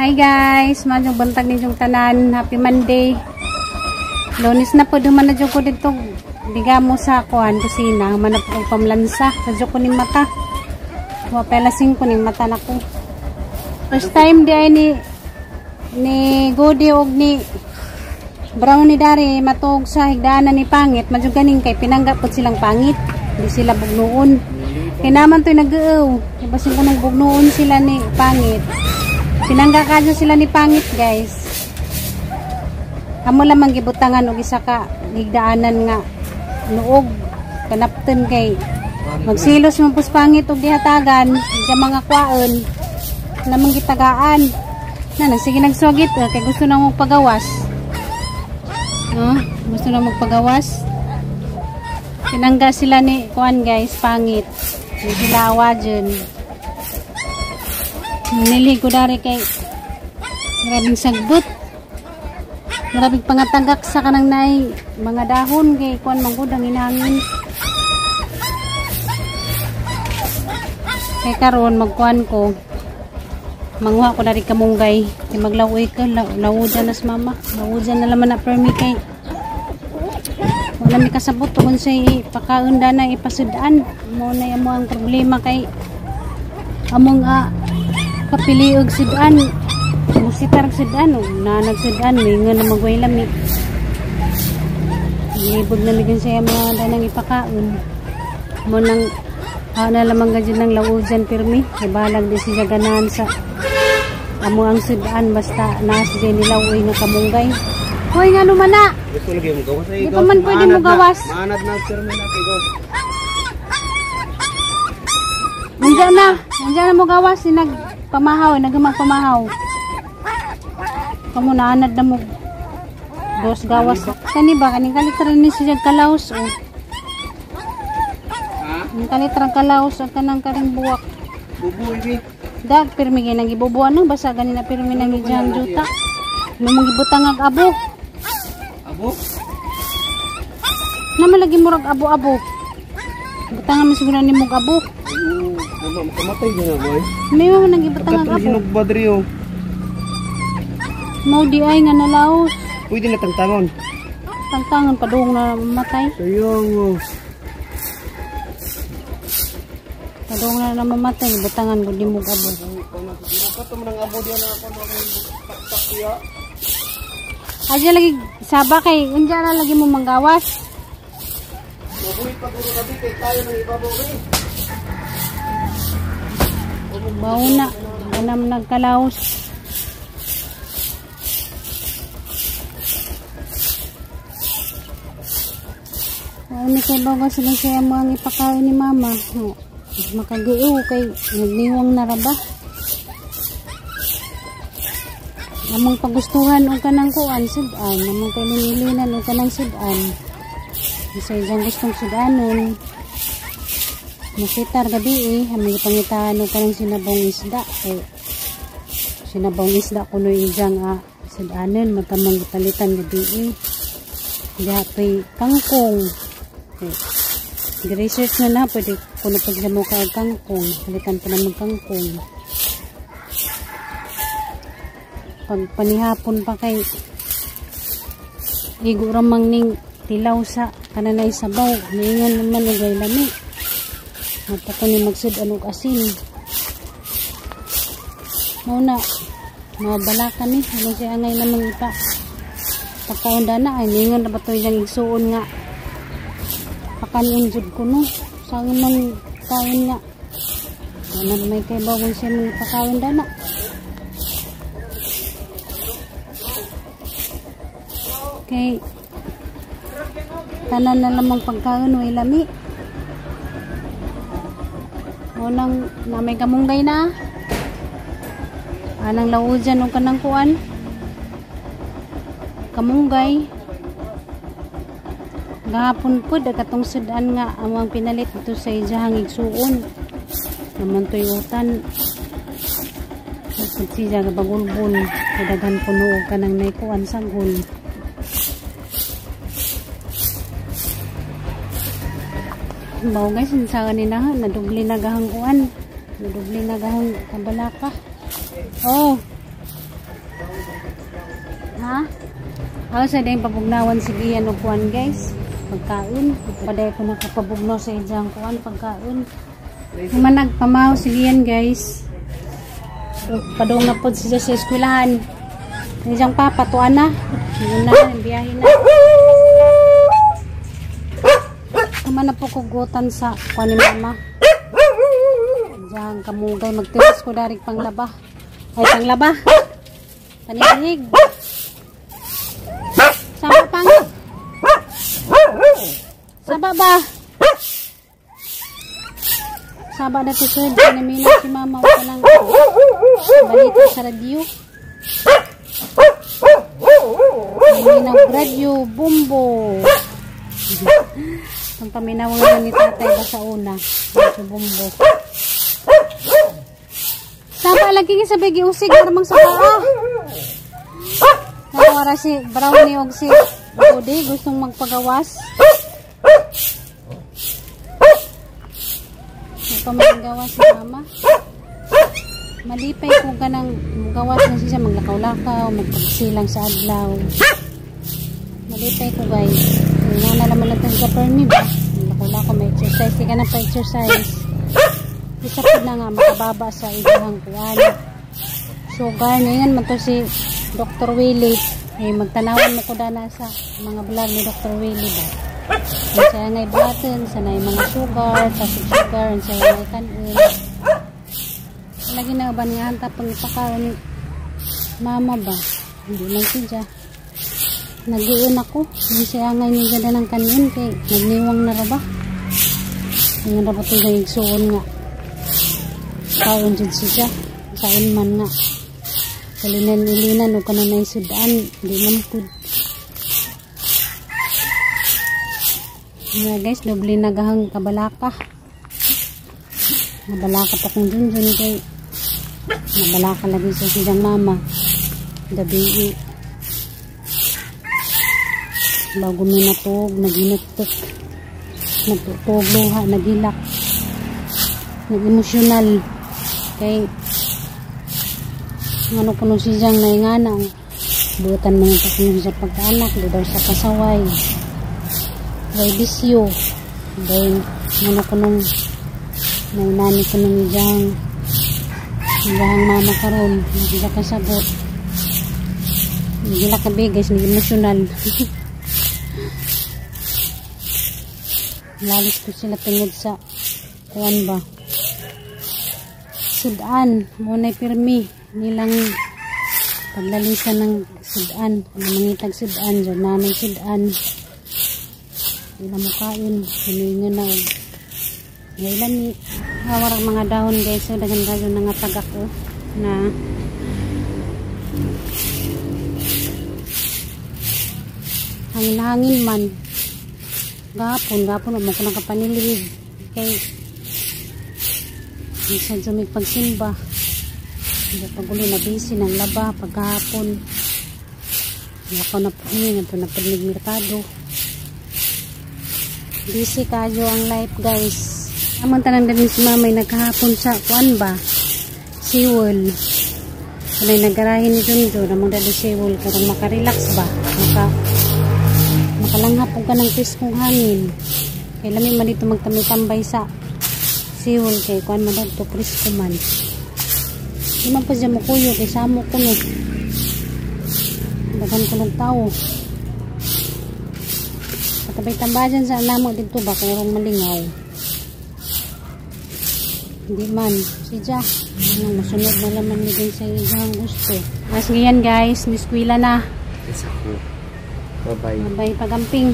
Hi guys, maayong buntag ninyong tanan. Happy Monday. Lunes na po, duman na dyan ko dito. Digamo sa kuan kusina, human na po kong pamlansa. Sadyo ko ning mata. Wa pelasing ko ning mata nako. First time di ay ni Gody og ni Brownie dari matug sa higdaanan ni Pangit, madyo ganing kay pinangga pod silang pangit. Di sila bugnoon. Kay naman to'y nag-uuw. Basin ko nung bugnoon sila ni Pangit. Pinangga ka dyan sila ni Pangit, guys. Amo lamang gibutangan og isa ka higdaanan nga nuog kanapten kay magsilos man pus Pangit og gihatagan sa mga kwaon lamang gitagaan. Na sige nagswagit kay gusto na magpagawas. No? Gusto na magpagawas. Pinangga sila ni kuan guys, Pangit. Di sila awa dyan. Nilhi ko dari kay grabing sagbot. Grabing pangatagak sa kanang nay mga dahon kay kuan manggod ang inangin. Kay karon magkuan ko. Manguha ko dari kamunggay. Kay maglawoy ka, lawudan na sa mama. Lawudan na laman na permi kay wala mi kasabot kung say pakaunda na ipasudan. Mo na amo ang problema kay among kapili og sudan. Musitar og sudan og nanag sudan may nga na magway lami. Libog na migin siya mga danang ipakaon. Mo nang na lamang gadyo ng lawudan pirmi. Kay balag di siya ganahan sa amo ang sudan basta naas siya nilawoy nga kamunggay. Hoy nga naman na. Gusto lagi mo gawas ay. Di pa man pwede mo gawas. Maanad na pirmi na kay gawas. Nandiyan na. Nandiyan na mo gawas si nagpamahaw, nagmapamahaw. Kamo naanad na mo dos gawas. Kani ba kaning kalitra ni siya kalaos oh. Ha? Ang kalitra kalaos ang kanang karing buwak. Bubu ibi. Dag pirmi gay nang gibubuan no basta gani na pirmi nang gijang juta. Mo gibutang ag abo. Abo? Naman lagi murag abo-abo. Butangan mo siguro ni mog abo. Nama makamatay na boy. May mo nang gibutang ag Katong abo. sinog badri oh. Mo di ay nga nalaos. Pwede na tangtangon. Tangtangon padung na mamatay. Sayang oh. Padung na mamatay butangan gud ni mog abo. Kato man ang abo diyan na ako taktak iya. Aja lagi saba kay unja na lagi mo manggawas. Mabuhi pa guro gabi kay tayo nang ibabaw eh. Bauna, anam nagkalaos. Ano kay bago sila siya mga ipakain ni mama. Oh, makagiiw kay nagniwang na raba. Among pagustuhan og kanang kuan sudan, among kalinilinan og kanang sudan. Isa isang gustong sudanon. Masitar gabi eh, among gipangitahan og kanang sinabong isda. Kay sinabong isda kuno ijang sudanon, matamong gipalitan gabi eh. Gihatoy kangkong. Okay. Research na na, pwede kuno pag siya mo kaag kangkong. Palitan pa naman kangkong. Pag panihapon pa kay igo ramang ning tilaw sa kananay sabaw. Niingon naman og way lami. Mata ko ni magsud-an og asin. Muna, mabalakan ni. Ano siya angay namang ipa. Pagkaunda na, ay niingon na ba ito yung igsuon nga. Pakanin jud ko no. Saan man kain nga. Ano may kay bawon siya mga pakaunda na. Okay. Tanan na lamang pagkaon way lami. Unang na may kamunggay na. Anang lawujan og kanang kuan. Kamunggay. Gahapon pud katong sudan nga among pinalit dito sa ijahang igsuon. Naman toy utan. Pud siya gabagulbon, daghan kuno og kanang nay kuan sagol. Bawo guys, sa kanina nadubli na gahang kuan. Nadubli na gahang kabalaka. Oh. Ha? Ako sa dayang pabugnawan si Gian og kuan, guys. Pagkaon. Paday ko nakapabugnaw sa iyang kuan pagkaon. Human nagpamaw si Gian, guys. So, padung na pod siya sa eskwelahan. Iyang papa tuan na. Yun na, biyahe na. Human na po kugutan sa kuan ni mama. Diyan kamugay magtiris ko darig panglaba. Ay, panglaba. Panihig. Saba pang. Saba ba? Saba na to sir. Namina si mama o kanang balita sa radyo. Naminaw radyo, bumbo. Itong paminaw nga ni tatay ba sa una. Sa bumbo. Saba lagi nga sa bigi usig. Maramang sa paa. Nawara si Brownie og si Budi gustong magpagawas. Ito magagawas si mama. Malipay ko ganang gawas na siya maglakaw-lakaw, magpagsilang sa adlaw. Malipay ko, guys. Nga na naman natin sa permi ba? Maglakaw-lakaw, may exercise. Di ka na pa-exercise. Isa po na nga makababa sa ibang kuwan. Sugar na yan man to si Dr. Willie. Eh, magtanawan mo ko dana sa mga vlog ni Dr. Willie ba. Ang saya nga ibuhatin, sanay mga sugar, tasig sugar, ang saya nga ikanin. Lagi na ba niya hanta pang ipakaon ni mama ba? Hindi man siya. Nagiin ako. Ang saya nga niya dyan ng kanin kay nagniwang na ra ba? Ang ra ba ito yung igsuon nga? Kaon dyan siya. Saon man nga. Kalinan-ilinan o kananay sudan. Hindi man po. Nga guys, doble nagahang kabalaka. Nabalaka pa kong dun-dun kay nabalaka lagi sa siyang mama. Gabi bago mi natug, naginutok. Nagtutog luha, nagilak. Nag-emosyonal. Kay ano kuno siyang naingana. Butan mga pakuno sa pagkaanak, di daw sa kasaway. Way bisyo. Then, ano kunong nainani kunong iyang iyang mama karon, hindi siya kasabot. Hindi lang kabi guys, nag-emosyonal. Lalis ko sila tungod sa kuan ba. Sudan, muna'y pirmi nilang paglalisan ng sudan. Ano mangitag sudan, dyan nanay sudan. Hindi na mukain, hininga na. Ngailan ni hawarang mga dahon guys, so dagan kayo nangatag ako na hangin-hangin man. Gapon, gapon, mo ko nakapanilid kay minsan sa may pagsimba. Hindi pag uli na busy ng laba paghapon. Lakaw na po niya, ito na po merkado. Busy kayo ang life guys. Amang tanang din si mamay nagkahapon sa kuan ba? Siwol. Kanay nagarahin ni Junjun, among dali siwol karong makarelax ba? Makalanghap og kanang preskong hangin. Kay lami man dito magtambay-tambay sa siwol kay kuan man dadto presko man. Di man pa siya mukuyo kay samo kuno. Daghan kunog tawo. Katabay-tambayan sa namo dito ba kay rong malingaw. Hindi man siya. Ano, masunod na laman ni din sa iyang gusto. Mas ngayon guys, niskwila na. Yes, ako. Bye-bye. Bye-bye pagamping.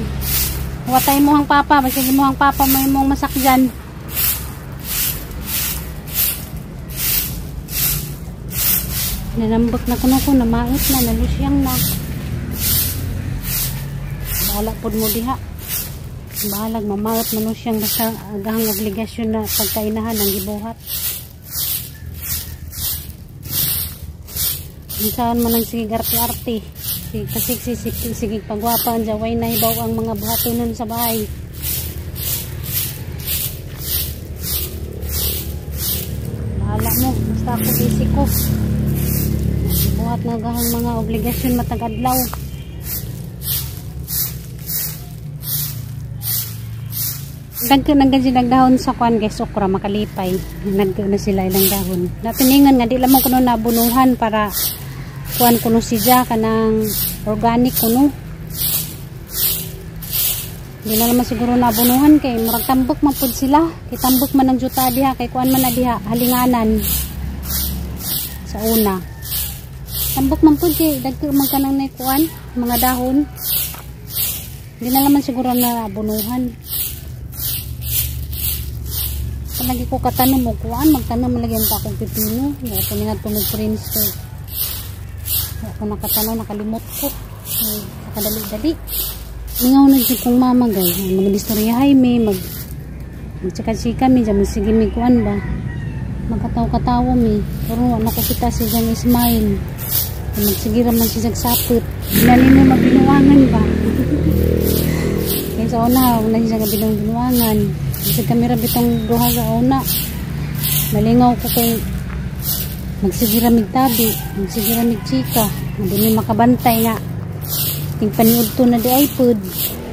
Watay mo ang papa, basig mo ang papa mo imong masakyan. Nanambak na kuno ko, namait na, nalusyang na. Bahala pod mo diha. Bahalag mamaot manusyang basta agahang obligasyon na pagkainahan ang gibuhat. Minsan man ang sige arte-arte. Sige kasiksi, sige, sige pagwapa ang jaway na ibaw ang mga buhatonon sa bahay. Bahala mo, basta ako busy ko. Buhat Buhat na gahang mga obligasyon matag adlaw. Dagko nang ganyan dahon sa kuan guys, okra makalipay. Nagko na sila ilang dahon. Natiningan nga di lamang kuno nabunuhan para kuan kuno siya kanang organic kuno. Di na naman siguro nabunuhan kay murag tambok man pud sila. Kay tambok man ang juta diha kay kuan man na diha halinganan sa una. Tambok man pud kay dagko man kanang nay kuan mga dahon. Di na naman siguro nabunuhan. Lagi ko katanom og kuan, magtanom lagi ang akong pipino. Di ako ni ngadto og prince kay ako nakatanom, nakalimot ko. Kadali-dali. Mingaw na jud kong mama guys. Magdistoryahay mi, magchika-chika mi, dyan magsige mi kuan ba. Magkataw-katawa mi. Pero wala ko kita si Jang Ismail. Magsige ra man siya sapot. Dali mo magbinuangan ba. Kaya sa una, una siya binuangan. Kasi kami ra bitong duha sa una. Malingaw ko kay magsige ra mig tabi, magsige ra mig chika. Hindi mi makabantay nga. Ting paniud to na di ay pod.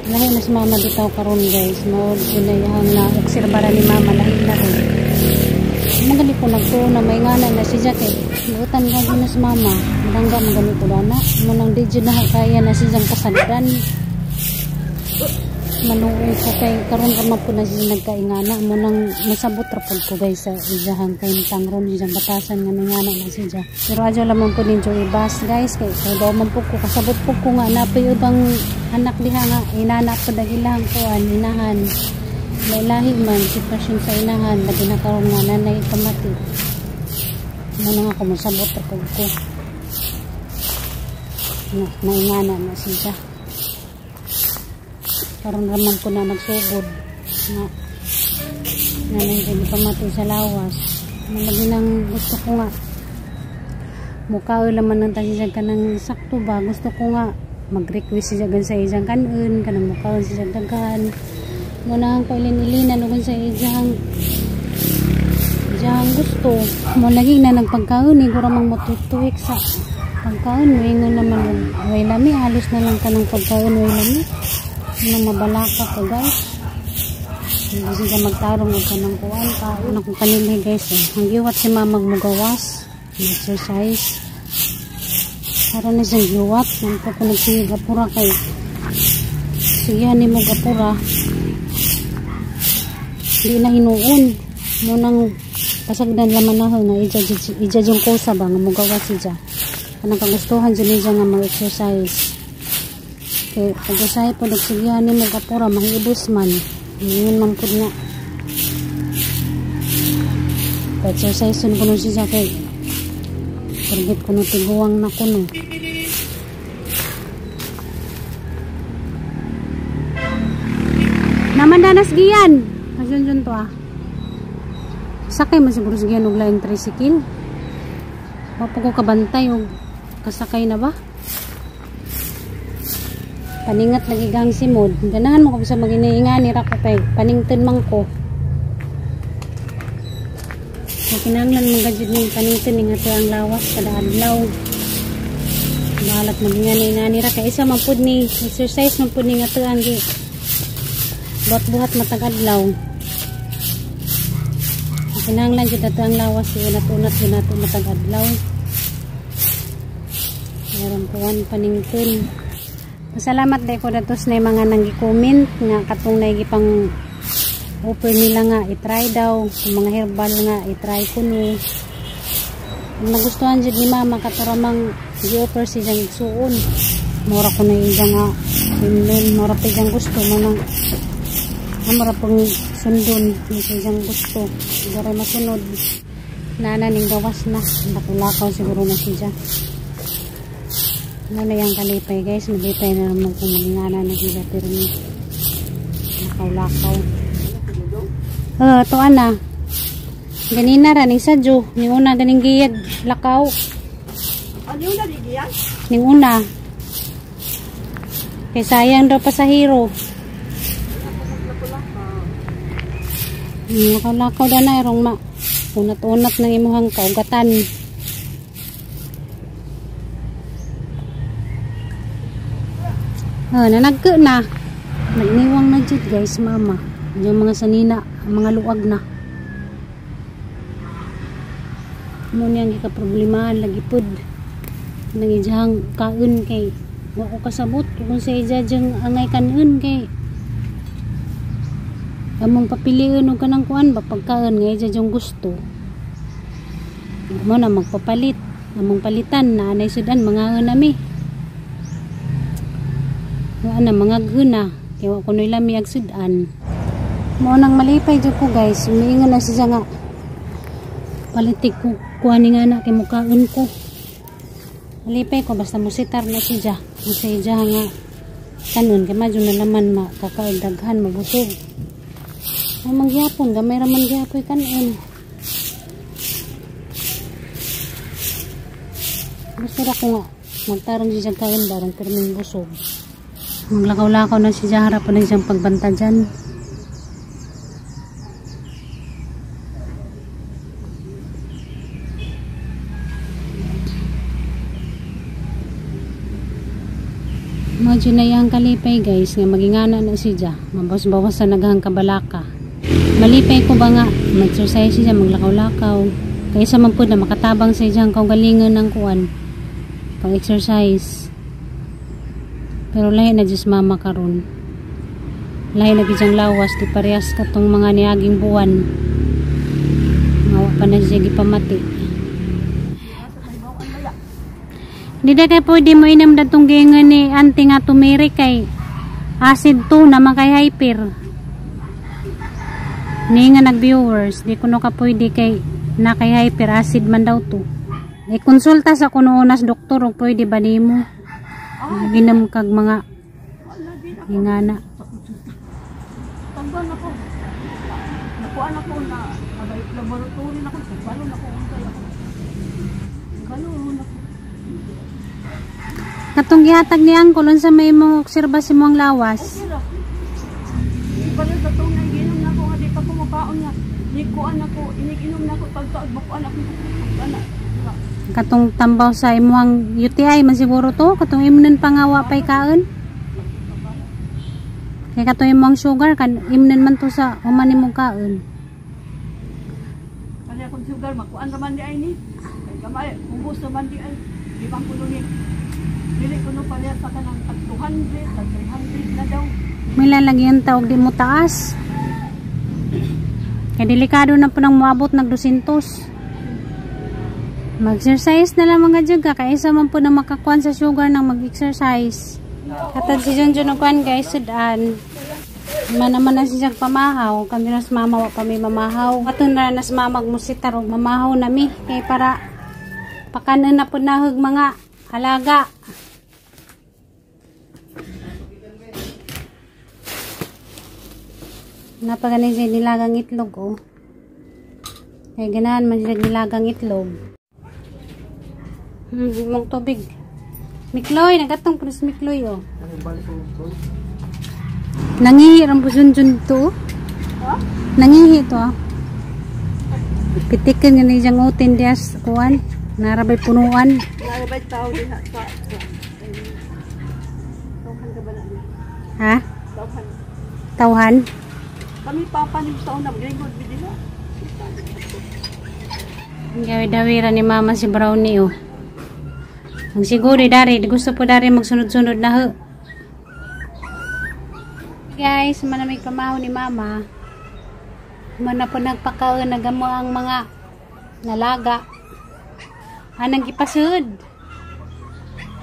Lahi na si mama bitaw karon guys. Mao ginayang na obserbara ni mama lahi na ron. Magali ko nagtuo na may ngana na si Jack eh. Butan ka na si mama. Madangga magali ko dana. Munang di jud na kaya na si Jang kasagdan. Maluoy ko kay karon ra man pud na siya nagkaingana. Munang masabot ra pud ko guys sa iyahang kahimtang ron siyang batasan nga mingana na siya. Pero adyo lamang pud ninyo ibas guys kay so daw man pud ko kasabot pud ko nga napay ubang anak diha nga inana pud ang ilang kuan inahan. Lahi man sitwasyon sa inahan labi na karon nga nanay pamati. Munang ako masabot ra pud ko. Na naingana na siya. Karon raman ko na nagsugod nga nanay kay pamati sa lawas. Malagi nang gusto ko nga mukhaon laman ng tagisan ka ng sakto ba. Gusto ko nga mag-request siya gan sa isang kanon kanang mukhaon siya daghan. Muna ang pailin-ilinan ug sa isang diyang gusto. Mo lagi na nagpagkaon ni gura mang motutuik sa pagkaon. Moingon naman way lami, halos na lang kanang pagkaon way lami. Ano mabalaka ko guys. Hindi siya magtarong og kanang kuan kaon akong kanilhi guys. Eh. Ang giwat si mama mugawas, exercise. Para na siyang giwat, nang ko nagsigig apura kay sigihan ni mo gapura. Di na hinuon. Munang pasagdan laman na nga ija yung kusa ba nga mugawas siya. Kanang kagustuhan jud niya nga mag-exercise. Kay pag-usahay po nagsigihan ni mo gapura mahibos man. Yun man pud nga. Pa-exercise ko nun siya kay target ko no tiguang na kuno. Naman danas giyan. Kasyun to ah. Sakay man siguro sa giyan og laing tricycle. Wa pa ko kabantay og kasakay na ba? Paningat lagi gang simod. Ganahan mo ko sa maginaingan ni ra ko kay panington man ko. So kinahanglan man gajud ning panington ning ato ang lawas kada adlaw. Bahalat magingani ra kay isa man pud ni exercise man pud ning ato ang gi buhat-buhat matag adlaw. So, kinahanglan jud ato ang lawas unat-unat jud nato matag adlaw. Meron kuan panington. Pasalamat dai ko datos na mga nanggi-comment nga katong naigipang offer nila nga i-try daw sa mga herbal nga i-try ko no. Ang nagustuhan jud ni mama katuramang gi-offer si jang igsuon. Mura ko na iya nga himnon, mura pa jang gusto mo nang mura pang sundon ni jang gusto. Dara masunod. Nana ning gawas na nakulakaw siguro na siya. Ano na yung kalipay guys, malipay na naman kung magingana na sila pero nakaulakaw. To ana. Ganina ra ning sadyo, ning una ganing giyag lakaw. Ano una di giyag? Ning una. Kay sayang daw pasahero. Nakaulakaw da na irong ma unat-unat ng imuhang kaugatan. Oh, nanagka na. Nagniwang na jud guys, mama. Yung mga sanina, mga luag na. Mo niyang gikaproblemahan lagi pud. Nang ijahang kaon kay wa ko kasabot kung sa ija diyang angay kanon kay among papilion og kanang kuan ba pagkaon nga ija diyang gusto. Mo na magpapalit, among palitan na anay sudan mga nami. Wa na mga guna kay wa kunoy lami ag sudan. Mo nang malipay jud ko guys, miingon na siya nga palitik ko kuan ni nga na kay mukaon ko. Malipay ko basta musitar na siya. Sa ija nga kanon kay madyo na laman makakaog daghan mabusog. Ay mangyapon gamay ra man gyapoy kanon. Gusto ra ko nga magtarong siya kaon barong pirming busog. Maglakaw-lakaw na siya harapan ng siyang pagbanta dyan. Medyo na yung kalipay guys nga magingana na siya. Mabawas-bawas sa naghang kabalaka. Malipay ko ba nga mag-exercise siya maglakaw-lakaw. Kaysa man po na makatabang sa iyang kaugalingan ng kuan pag-exercise. Pero lahi na Diyos mama karon. Lahi na gid siyang lawas di parehas katong mga niaging buwan. Mawa pa na siya gipamati. Di na kay pwede mo inom datong giingon ni auntie nga turmeric kay acid 2 naman kay hyper. Ni nga nag-viewers, di kuno ka pwede kay na kay hyper acid man daw to. I-konsulta sa kuno unas doktor og pwede ba nimo. Ginom kag mga ingana. Tambal ako. Nakuan ako na laboratory na ko, balon ako untay ako. Balon ako. Katong gihatag ni Uncle unsa may imong obserba sa imong lawas? Okay ra. Ibalon sa tunay ginom na ako nga di pa ko mabaon nga. Nikuan ako, inig-inom na ako pagtaod makuan ako ana. Katong tambaw sa imong UTI man siguro to, katong imnon pangawa pay kaon. Kay katong imong sugar kan imnon man to sa human nimong kaon. Kani akong sugar makuan ra man di ay ni. Kay gamay ubos ra man di ay. Di ba kuno ni dili kuno pareha sa kanang tag 200, tag 300 na daw. May lalagyan ta og di mo taas. Kay delikado na po nang moabot nag 200. Mag-exercise na lang mga juga kaysa man po na makakuan sa sugar nang mag-exercise. Katad si Junjun og kuan guys sudan. Man naman na siya pamahaw, kami nas mama wa pa may mamahaw. Ato na nas mama magmusitar og mamahaw nami kay para pakanan na po nahog mga alaga. Napagani siya nilagang itlog oh. Kay ganahan man siya nilagang itlog. Mong tubig. Mikloy, nagatong po si Mikloy oh. Nangihi ang busunjun to. Ha? Nangihi to ah. Pitikin nga niyang utin dias kuan. Narabay punuan. Narabay tao diha sa. Tawhan ka ba na? Ha? Tawhan. Tawhan? Kami papa ni sa una gringod mi diha. Gawi-dawira ni mama si Brownie oh. Ang siguro dari, gusto po dari magsunod-sunod na ho. Guys, manamig pamaho ni mama. Mana po nagpakaon nagamo ang mga nalaga. Anang gipasud.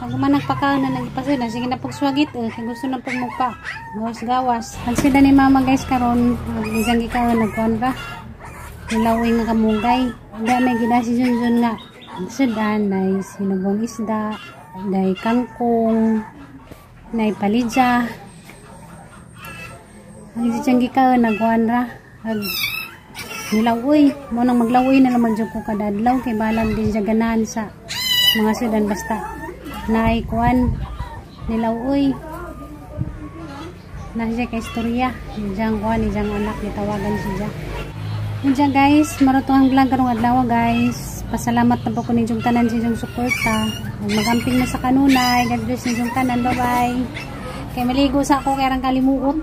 Pag man nagpakaon na nagipasud, na sige na pagswagit eh, kay gusto na pagmupa. Gawas-gawas. Ang sila ni mama guys karon, isang gikaon nagkuan ba. Nilaway nga kamunggay. Hindi may gina si Junjun nga. Sudan, nay sinubong isda, nay kangkong, nay palidya. Ang siyang gikaon nagkuan ra. Ag nilawoy, mo nang maglawoy na naman jud ko kada adlaw kay balang din siya ganahan sa mga sudan basta naay kuan nilawoy. Na siya kay istorya, diyang kuan, diyang anak nitawagan siya. Diyan guys, maroto ang vlog karong adlaw guys. Pasalamat na po ko ninyong tanan sa inyong suporta. Magamping na sa kanunay. God bless ninyong tanan. Bye-bye. Kay maligo sa ako kay rang kalimuot.